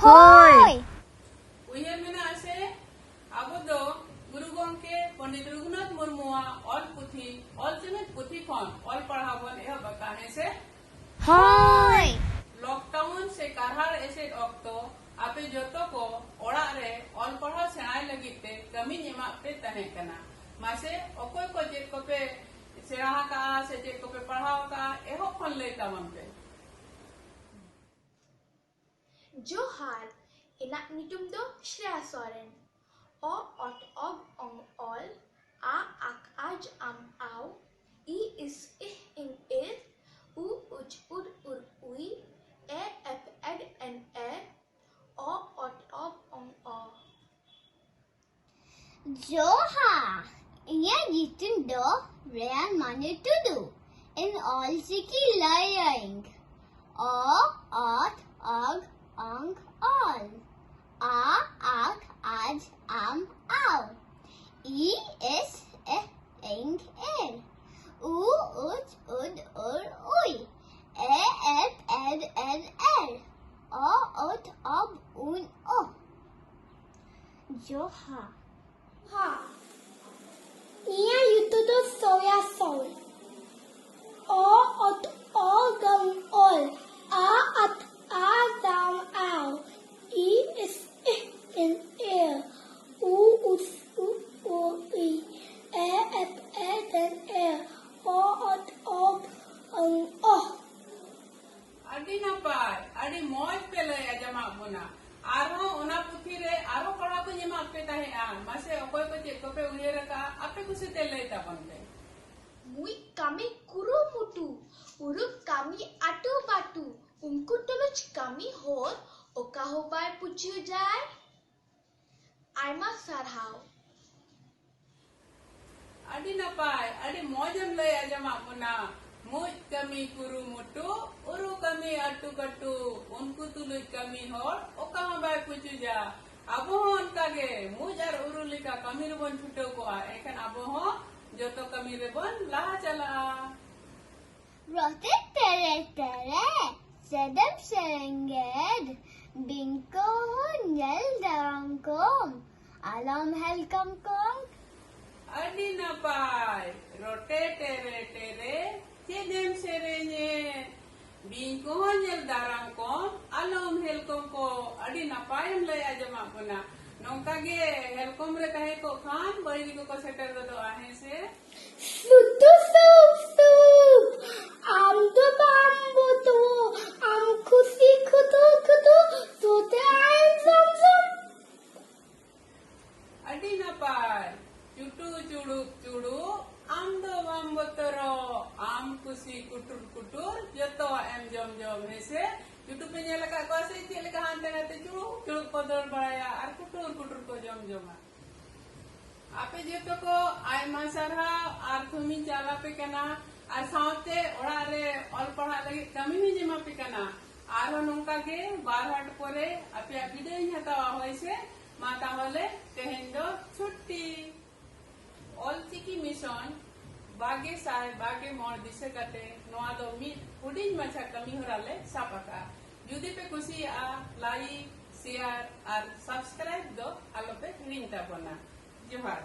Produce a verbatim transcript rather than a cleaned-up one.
ᱦᱳᱭ᱾ ᱩᱭᱦᱟᱹᱨ ᱢᱮᱱᱟᱜᱼᱟ ᱥᱮ? ᱟᱵᱚ ᱫᱚ ᱜᱩᱨᱩ ᱜᱚᱢᱠᱮ ᱯᱚᱱᱰᱤᱛ ᱨᱚᱜᱷᱩᱱᱟᱛᱷ ᱢᱩᱨᱢᱩᱣᱟᱜ ᱚᱞ ᱯᱩᱛᱷᱤ, ᱚᱞ ᱪᱮᱢᱮᱫ ᱯᱩᱛᱷᱤ ᱠᱷᱚᱱ ᱚᱞ ᱯᱟᱲᱦᱟᱣ ᱵᱚᱱ ᱮᱦᱚᱵ ᱟᱠᱟᱫᱼᱟ, ᱦᱮᱸ ᱥᱮ? ᱦᱳᱭ᱾ ᱞᱚᱠᱰᱟᱣᱩᱱ ᱥᱮ ᱠᱟᱨᱦᱟᱲ ᱮᱥᱮᱫ ᱚᱠᱛᱚ ᱟᱯᱮ ᱡᱚᱛᱚ ᱠᱚ ᱚᱲᱟᱜ ᱨᱮ ᱚᱞ ᱯᱟᱲᱦᱟᱣ ᱥᱮᱬᱟᱭ ᱞᱟᱹᱜᱤᱫ ᱛᱮ ᱠᱟᱹᱢᱤᱧ ᱮᱢᱟᱜ ᱯᱮ ᱛᱟᱦᱮᱸ ᱠᱟᱱᱟ᱾ ᱢᱟᱥᱮ, ᱚᱠᱚᱭ ᱠᱚ ᱪᱮᱫ ᱠᱚᱯᱮ ᱥᱮᱬᱟ ᱟᱠᱟᱫᱼᱟ ᱥᱮ ᱪᱮᱫ ᱠᱚᱯᱮ ᱯᱟᱲᱦᱟᱣ ᱟᱠᱟᱫᱼᱟ, ᱮᱦᱚᱵ ᱠᱷᱚᱱ ᱞᱟᱹᱭ ᱛᱟᱵᱚᱱ ᱯᱮ᱾ ᱡᱚᱦᱟᱨ, ᱤᱧᱟᱹᱜ ᱧᱩᱛᱩᱢ ᱫᱚ ᱥᱨᱮᱭᱟ ᱥᱚᱨᱮᱱ᱾ ᱚ ᱚᱛ ᱚᱜ ᱚᱝ ᱚᱞ, ᱟ ᱟᱠ ᱟᱡ ᱟᱢ ᱟᱣ, ᱤ ᱤᱥ ᱤᱦ ᱤᱝ ᱤᱨ, ᱩ ᱩᱡ ᱩᱨ ᱩᱨ ᱩᱭ, ᱮ ᱮᱯ ᱮᱰ ᱮᱱ ᱮᱨ, ᱚ ᱚᱛ ᱚᱜ ᱚᱝ ᱚ᱾ ᱡᱚᱦᱟᱨ, ᱤᱧᱟᱹᱜ ᱧᱩᱛᱩᱢ ᱫᱚ ᱨᱮᱭᱟᱱ ᱢᱟᱱᱩ ᱴᱩᱰᱩ᱾ ᱤᱧ ᱚᱞ ᱪᱤᱠᱤ ᱞᱟᱹᱭᱟᱹᱧ᱾ ᱚ, ᱚᱛ, ᱚᱜ, ᱚᱝ, ᱚᱞ᱾ ᱟ, ᱟᱠ, ᱟᱡ, ᱟᱢ, ᱟᱣ᱾ ᱤ, ᱮᱥ, ᱮᱦ, ᱮᱝ, ᱮᱨ᱾ ᱩ, ᱩᱪ, ᱩᱫ, ᱩᱨ, ᱩᱭ᱾ ᱮ, ᱮᱯ, ᱮᱫ, ᱮᱫ, ᱮᱨ᱾ ᱚ, ᱚᱛ, ᱚᱵ, ᱩᱱ, ᱚ᱾ ᱡᱚᱦᱟᱨ᱾ ᱦᱟ᱾ ᱤᱧᱟᱹᱜ ᱧᱩᱛᱩᱢ ᱫᱚ ᱥᱚᱨᱮᱭᱟ ᱥᱚᱨᱮᱱ᱾ ᱚ ᱚᱛ ᱚ ᱜᱟᱢ ᱚᱞ᱾ ᱟ ᱟᱛ ᱟ ᱫᱟᱢ ᱟᱣ᱾ ᱤ ᱤᱥ ᱤᱦ ᱤᱱ ᱤᱨ᱾ ᱩ ᱩᱥ ᱩ ᱩ ᱤ᱾ ᱮ ᱮᱯ ᱮ ᱫᱮᱱ ᱮᱨ᱾ ᱚ ᱚᱛ ᱚᱯ ᱚᱝ ᱚᱦ᱾ ᱟᱹᱰᱤ ᱱᱟᱯᱟᱭ, ᱟᱹᱰᱤ ᱢᱚᱡᱽ ᱯᱮ ᱞᱟᱹᱭ ᱟᱸᱡᱚᱢᱟᱫ ᱵᱚᱱᱟ᱾ ᱟᱨᱦᱚᱸ ᱚᱱᱟ ᱯᱩᱛᱷᱤ ᱨᱮ ᱟᱨᱦᱚᱸ ᱯᱟᱲᱦᱟᱣ ᱠᱚᱧ ᱮᱢᱟᱫ ᱯᱮ ᱛᱟᱦᱮᱸᱫᱼᱟ᱾ ᱢᱟᱥᱮ, ᱚᱠᱚᱭ ᱠᱚ ᱪᱮᱫ ᱠᱚᱯᱮ ᱩᱭᱦᱟᱹᱨ ᱟᱠᱟᱫᱼᱟ, ᱟᱯᱮ ᱠᱩᱥᱤᱛᱮ ᱞᱟᱹᱭ ᱛᱟᱵᱚᱱ ᱯᱮ᱾ ᱢᱩᱡ ᱠᱟᱹᱢᱤ ᱠᱩᱨᱩᱢᱩᱴᱩ, ᱩᱨᱩ ᱠᱟᱹᱢᱤ ᱟᱹᱴᱩ ᱵᱟᱹᱴᱩ, ᱩᱱᱠᱩ ᱛᱩᱞᱩᱡ ᱠᱟᱹᱢᱤ ᱦᱚᱲ ᱚᱠᱟ ᱦᱚᱸ ᱵᱟᱭ ᱯᱩᱪᱷᱟᱹ ᱡᱟᱭ᱾ ᱟᱭᱢᱟ ᱥᱟᱨᱦᱟᱣ᱾ ᱟᱹᱰᱤ ᱱᱟᱯᱟᱭ, ᱟᱹᱰᱤ ᱢᱚᱡᱽ ᱮᱢ ᱞᱟᱹᱭ ᱟᱸᱡᱚᱢᱟᱫ ᱵᱚᱱᱟ᱾ ᱢᱩᱡ ᱠᱟᱹᱢᱤ ᱠᱩᱨᱩᱢᱩᱴᱩ, ᱩᱨᱩ ᱠᱟᱹᱢᱤ ᱟᱹᱴᱩ ᱠᱟᱹᱴᱩ, ᱩᱱᱠᱩ ᱛᱩᱞᱩᱡ ᱠᱟᱹᱢᱤ ᱦᱚᱲ ᱚᱠᱟ ᱦᱚᱸ ᱵᱟᱭ ᱯᱩᱪᱩᱡᱟ᱾ ᱟᱵᱚ ᱦᱚᱸ ᱚᱱᱠᱟ ᱜᱮ ᱢᱩᱡ ᱟᱨ ᱩᱨᱩ ᱞᱮᱠᱟ ᱠᱟᱹᱢᱤ ᱨᱮᱵᱚᱱ ᱪᱷᱩᱴᱟᱹᱣ ᱠᱚᱜᱼᱟ, ᱮᱱᱠᱷᱟᱱ ᱟᱵᱚ ᱦᱚᱸ ᱡᱚᱛᱚ ᱠᱟᱹᱢᱤ ᱨᱮᱵᱚᱱ ᱞᱟᱦᱟ ᱪᱟᱞᱟᱜᱼᱟ᱾ ᱨᱚᱴᱮ ᱛᱮᱨᱮ ᱛᱮᱨᱮ᱾ ᱛᱮᱫᱮᱢ ᱥᱮᱨᱮᱧ ᱜᱮᱫ, ᱵᱤᱧ ᱠᱚᱦᱚᱸ ᱧᱮᱞ ᱫᱟᱨᱟᱢ ᱠᱚᱢ, ᱟᱞᱚᱢ ᱦᱮᱞᱠᱚᱢ ᱠᱚᱢ᱾ ᱟᱹᱰᱤ ᱱᱟᱯᱟᱭ᱾ ᱨᱚᱴᱮ ᱴᱮᱨᱮ ᱴᱮᱨᱮ, ᱪᱮᱫ ᱮᱢ ᱥᱮᱨᱮᱧᱮᱫ? ᱵᱤᱧ ᱠᱚᱦᱚᱸ ᱧᱮᱞ ᱫᱟᱨᱟᱢ ᱠᱚᱢ, ᱟᱞᱚᱢ ᱦᱮᱞᱠᱚᱢ ᱠᱚ᱾ ᱟᱹᱰᱤ ᱱᱟᱯᱟᱭᱮᱢ ᱞᱟᱹᱭ ᱟᱸᱡᱚᱢᱟᱫ ᱵᱚᱱᱟ᱾ ᱱᱚᱝᱠᱟ ᱜᱮ ᱦᱮᱞᱠᱚᱢ ᱨᱮ ᱛᱟᱦᱮᱸ ᱠᱚᱜ ᱠᱷᱟᱱ ᱵᱟᱹᱭᱨᱤ ᱠᱚᱠᱚ ᱥᱮᱴᱮᱨ ᱜᱚᱫᱚᱜᱼᱟ, ᱦᱮᱸ ᱥᱮ? ᱥᱩᱛᱩ ᱥᱩᱯ ᱥᱩᱯ, ᱟᱢ ᱫᱚ ᱵᱟᱢ ᱵᱚᱛᱚᱨᱚ, ᱟᱢ ᱠᱷᱩᱥᱤ ᱠᱷᱩᱫᱩ ᱠᱷᱩᱫᱩ, ᱛᱚᱛᱮ ᱟᱭ ᱡᱚᱢ ᱡᱚᱢ᱾ ᱟᱹᱰᱤ ᱱᱟᱯᱟᱭ᱾ ᱪᱩᱴᱩ ᱪᱩᱲᱩᱯ ᱪᱩᱲᱩᱯ, ᱟᱢ ᱫᱚ ᱵᱟᱢ ᱵᱚᱛᱚᱨᱚᱜ, ᱟᱢ ᱠᱩᱥᱤ ᱠᱩᱴᱩᱨ ᱠᱩᱴᱩᱨ, ᱡᱚᱛᱚᱣᱟᱜ ᱮᱢ ᱡᱚᱢ ᱡᱚᱢ, ᱦᱮᱸᱥᱮ? ᱪᱩᱴᱩ ᱯᱮ ᱧᱮᱞ ᱟᱠᱟᱫ ᱠᱚᱣᱟ ᱥᱮ ᱪᱮᱫ ᱞᱮᱠᱟ ᱦᱟᱱᱛᱮ ᱱᱟᱛᱮ ᱪᱩᱲᱩᱯ ᱪᱩᱲᱩᱯ ᱠᱚ ᱫᱟᱹᱲ ᱵᱟᱲᱟᱭᱟ ᱟᱨ ᱠᱩᱴᱩᱨ ᱠᱩᱴᱩᱨ ᱠᱚ ᱡᱚᱢ ᱡᱚᱢᱟ? ᱟᱯᱮ ᱡᱚᱛᱚ ᱠᱚ ᱟᱭᱢᱟ ᱥᱟᱨᱦᱟᱣ ᱟᱨ ᱛᱷᱩᱢᱤᱧ ᱪᱟᱞ ᱟᱯᱮ ᱠᱟᱱᱟ ᱟᱨ ᱥᱟᱶᱛᱮ ᱚᱲᱟᱜ ᱨᱮ ᱚᱞ ᱯᱟᱲᱦᱟᱜ ᱞᱟᱹᱜᱤᱫ ᱠᱟᱹᱢᱤ ᱦᱚᱸᱧ ᱮᱢᱟ ᱯᱮ ᱠᱟᱱᱟ᱾ ᱟᱨᱦᱚᱸ ᱱᱚᱝᱠᱟ ᱜᱮ ᱵᱟᱨ ᱦᱟᱴ ᱯᱚᱨᱮ ᱟᱯᱮᱭᱟᱜ ᱵᱤᱫᱟᱹᱭ ᱤᱧ ᱦᱟᱛᱟᱣᱟ, ᱦᱳᱭ ᱥᱮ? ᱢᱟ ᱛᱟᱦᱚᱞᱮ ᱛᱮᱦᱮᱧ ᱫᱚ ᱪᱷᱩᱴᱴᱤ᱾ ᱚᱞᱪᱤᱠᱤ ᱢᱤᱥᱚᱱ ᱵᱟᱜᱮ ᱥᱟᱭ ᱵᱟᱜᱮ ᱢᱚᱬ ᱫᱤᱥᱟᱹ ᱠᱟᱛᱮ ᱱᱚᱣᱟ ᱫᱚ ᱢᱤᱫ ᱦᱩᱰᱤᱧ ᱢᱟᱪᱷᱟ ᱠᱟᱹᱢᱤ ᱦᱚᱨᱟ ᱞᱮ ᱥᱟᱵ ᱟᱠᱟᱫᱼᱟ᱾ ᱡᱩᱫᱤ ᱯᱮ ᱠᱩᱥᱤᱭᱟᱜᱼᱟ, ᱞᱟᱭᱤᱠ, ᱥᱮᱭᱟᱨ ᱟᱨ ᱥᱟᱵᱥᱠᱨᱟᱭᱤᱵ ᱫᱚ ᱟᱞᱚᱯᱮ ᱦᱤᱲᱤᱧ ᱛᱟᱵᱚᱱᱟ᱾ ᱡᱚᱦᱟᱨ᱾